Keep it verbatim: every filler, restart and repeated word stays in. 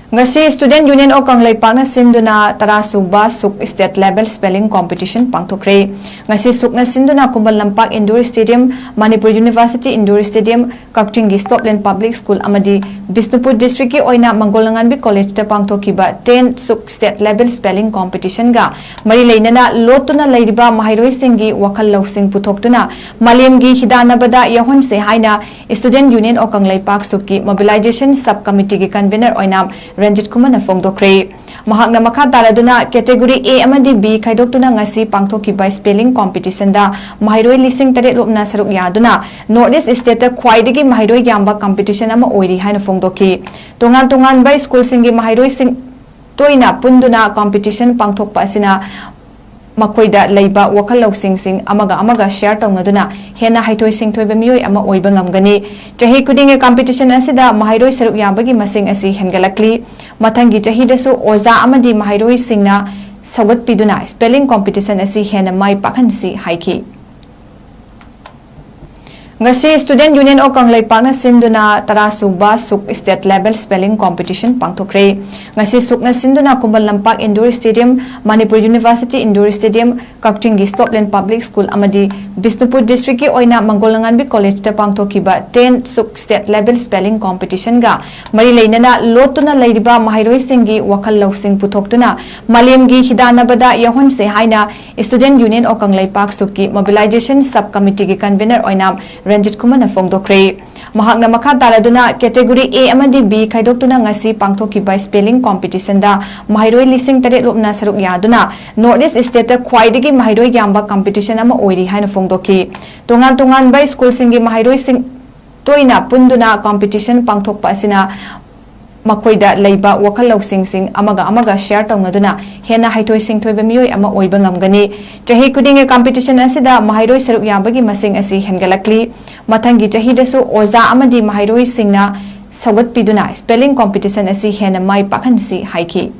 ꯉꯁꯤ Student Union of ꯀꯪꯂꯩꯄꯥꯛꯅ ꯁꯤꯟꯗꯨꯅ ꯇꯔꯥ ꯁꯨꯕ ꯁꯨꯛ State Level Spelling Competition ꯄꯥꯡꯊꯣꯛꯈ꯭ꯔꯦ꯫ ꯉꯁꯤ ꯁꯨꯛꯅ ꯁꯤꯟꯗꯨꯅ Khuman Lampak Indoor Stadium, Manipur University Indoor Stadium, ꯀꯛꯆꯤꯡꯒꯤ Slopeland Public School ꯑꯃꯗꯤ ꯕꯤꯁꯅꯨꯄꯨꯔ District ꯀꯤ ꯑꯣꯏꯅ ꯃꯪꯒꯣꯜ ꯑꯉꯥꯟꯕꯤ College ꯇ ꯄꯥꯡꯊꯣꯛꯈꯤꯕ Tenth ꯁꯨꯛ State Level Spelling Competition ꯒ ꯃꯔꯤ ꯂꯩꯅꯅ ꯂꯣꯠꯇꯨꯅ ꯂꯩꯔꯤꯕ ꯃꯍꯩꯔꯣꯏꯁꯤꯡꯒꯤ ꯋꯥꯈꯜ ꯂꯧꯁꯤꯡ ꯄꯨꯊꯣꯛꯇꯨꯅ ꯃꯥꯂꯦꯝꯒꯤ ꯍꯤꯗꯥꯟꯅꯕꯗ ꯌꯥꯎꯍꯟꯁꯦ ꯍꯥꯏꯅ Student Union of Kangleipak ꯁꯨꯛꯀꯤ Mobilization Sub Committee ꯒꯤ Convener ꯑꯣꯏꯅ ꯔꯟꯖꯤꯠ ꯀꯨꯃꯥꯔꯅ ꯐꯣꯡꯗꯣꯛꯈ꯭ꯔꯦ꯫ ꯃꯍꯥꯛꯅ ꯃꯈꯥ ꯇꯥꯔꯗꯨꯅ Category A ꯑꯃꯗꯤ B ꯈꯥꯏꯗꯣꯛꯇꯨꯅ ꯉꯁꯤ ꯄꯥꯡꯊꯣꯛꯈꯤꯕ Spelling Competition ꯗ ꯃꯍꯩꯔꯣꯏ ꯂꯤꯁꯤꯡ ꯇꯔꯦꯠ ꯂꯣꯝꯅ ꯁꯔꯨꯛ ꯌꯥꯗꯨꯅ North East State ꯇ ꯈ꯭ꯋꯥꯏꯗꯒꯤ ꯃꯍꯩꯔꯣꯏ ꯌꯥꯝꯕ competition ꯑꯃ ꯑꯣꯏꯔꯤ ꯍꯥꯏꯅ ꯐꯣꯡꯗꯣꯛꯈꯤ꯫ ꯇꯣꯉꯥꯟ ꯇꯣꯉꯥꯟꯕ school ꯁꯤꯡꯒꯤ ꯃꯍꯩꯔꯣꯏꯁꯤꯡ ꯇꯣꯏꯅ ꯄꯨꯟꯗꯨꯅ competition ꯄꯥꯡꯊꯣꯛꯄ ꯑꯁꯤꯅ ꯃꯈꯣꯏꯗ ꯂꯩꯕ ꯋꯥꯈꯜ ꯂꯧꯁꯤꯡꯁꯤꯡ ꯑꯃꯒ ꯑꯃꯒ share ꯇꯧꯅꯗꯨꯅ ꯍꯦꯟꯅ ꯍꯩꯊꯣꯏ ꯁꯤꯡꯊꯣꯏꯕ ꯃꯤꯑꯣꯏ ꯑꯃ ꯑꯣꯏꯕ ꯉꯝꯒꯅꯤ꯫ ꯆꯍꯤ ꯈꯨꯗꯤꯡꯒꯤ competition ꯑꯁꯤꯗ ꯃꯍꯩꯔꯣꯏ ꯁꯔꯨꯛ ꯌꯥꯕꯒꯤ ꯃꯁꯤꯡ ꯑꯁꯤ ꯍꯦꯟꯒꯠꯂꯛꯂꯤ꯫ ꯃꯊꯪꯒꯤ ꯆꯍꯤꯗꯁꯨ ꯑꯣꯖꯥ ꯑꯃꯗꯤ ꯃꯍꯩꯔꯣꯏꯁꯤꯡꯅ ꯁꯧꯒꯠꯄꯤꯗꯨꯅ Spelling Competition ꯑꯁꯤ ꯍꯦꯟꯅ ꯃꯥꯏ ꯄꯥꯛꯍꯟꯁꯤ ꯍꯥꯏꯈꯤ꯫ ꯉꯁꯤ Student Union of ꯀꯪꯂꯩꯄꯥꯛꯅ ꯁꯤꯟꯗꯨꯅ ꯇꯔꯥ ꯁꯨꯕ ꯁꯨꯛ State Level Spelling Competition ꯄꯥꯡꯊꯣꯛꯈ꯭ꯔꯦ꯫ ꯉꯁꯤ ꯁꯨꯛꯅ ꯁꯤꯟꯗꯨꯅ Khuman Lampak Indoor Stadium, Manipur University Indoor Stadium, ꯀꯛꯆꯤꯡꯒꯤ Slopeland Public School ꯑꯃꯗꯤ ꯕꯤꯁꯅꯨꯄꯨꯔ District ꯀꯤ ꯑꯣꯏꯅ ꯃꯪꯒꯣꯜ ꯑꯉꯥꯟꯕꯤ College ꯇ ꯄꯥꯡꯊꯣꯛꯈꯤꯕ Tenth ꯁꯨꯛ State Level Spelling Competition ꯒ ꯃꯔꯤ ꯂꯩꯅꯅ ꯂꯣꯠꯇꯨꯅ ꯂꯩꯔꯤꯕ ꯃꯍꯩꯔꯣꯏꯁꯤꯡꯒꯤ ꯋꯥꯈꯜ ꯂꯧꯁꯤꯡ ꯄꯨꯊꯣꯛꯇꯨꯅ ꯃꯥꯂꯦꯝꯒꯤ ꯍꯤꯗꯥꯟꯅꯕꯗ ꯌꯥꯎꯍꯟꯁꯦ ꯍꯥꯏꯅ Student Union of Kangleipak ꯁꯨꯛꯀꯤ Mobilization Sub Committee ꯒꯤ Convener ꯑꯣꯏꯅ ꯔꯟꯖꯤꯠ ꯀꯨꯃꯥꯔꯅ ꯐꯣꯡꯗꯣꯛꯈ꯭ꯔꯦ꯫ ꯃꯍꯥꯛꯅ ꯃꯈꯥ ꯇꯥꯔꯗꯨꯅ Category A ꯑꯃꯗꯤ B ꯈꯥꯏꯗꯣꯛꯇꯨꯅ ꯉꯁꯤ ꯄꯥꯡꯊꯣꯛꯈꯤꯕ Spelling Competition ꯗ ꯃꯍꯩꯔꯣꯏ ꯂꯤꯁꯤꯡ ꯇꯔꯦꯠ ꯂꯣꯝꯅ ꯁꯔꯨꯛ ꯌꯥꯗꯨꯅ North East State ꯇ ꯈ꯭ꯋꯥꯏꯗꯒꯤ ꯃꯍꯩꯔꯣꯏ ꯌꯥꯝꯕ competition ꯑꯃ ꯑꯣꯏꯔꯤ ꯍꯥꯏꯅ ꯐꯣꯡꯗꯣꯛꯈꯤ꯫ ꯇꯣꯉꯥꯟ ꯇꯣꯉꯥꯟꯕ school ꯁꯤꯡꯒꯤ ꯃꯍꯩꯔꯣꯏꯁꯤꯡ ꯇꯣꯏꯅ ꯄꯨꯟꯗꯨꯅ competition ꯄꯥꯡꯊꯣꯛꯄ ꯑꯁꯤꯅ ꯃꯈꯣꯏꯗ ꯂꯩꯕ ꯋꯥꯈꯜ ꯂꯧꯁꯤꯡꯁꯤꯡ ꯑꯃꯒ ꯑꯃꯒ share ꯇꯧꯅꯗꯨꯅ ꯍꯦꯟꯅ ꯍꯩꯊꯣꯏ ꯁꯤꯡꯊꯣꯏꯕ ꯃꯤꯑꯣꯏ ꯑꯃ ꯑꯣꯏꯕ ꯉꯝꯒꯅꯤ꯫ ꯆꯍꯤ ꯈꯨꯗꯤꯡꯒꯤ competition ꯑꯁꯤꯗ ꯃꯍꯩꯔꯣꯏ ꯁꯔꯨꯛ ꯌꯥꯕꯒꯤ ꯃꯁꯤꯡ ꯑꯁꯤ ꯍꯦꯟꯒꯠꯂꯛꯂꯤ꯫ ꯃꯊꯪꯒꯤ ꯆꯍꯤꯗꯁꯨ ꯑꯣꯖꯥ ꯑꯃꯗꯤ ꯃꯍꯩꯔꯣꯏꯁꯤꯡꯅ ꯁꯧꯒꯠꯄꯤꯗꯨꯅ Spelling Competition ꯑꯁꯤ ꯍꯦꯟꯅ ꯃꯥꯏ ꯄꯥꯛꯍꯟꯁꯤ ꯍꯥꯏꯈꯤ꯫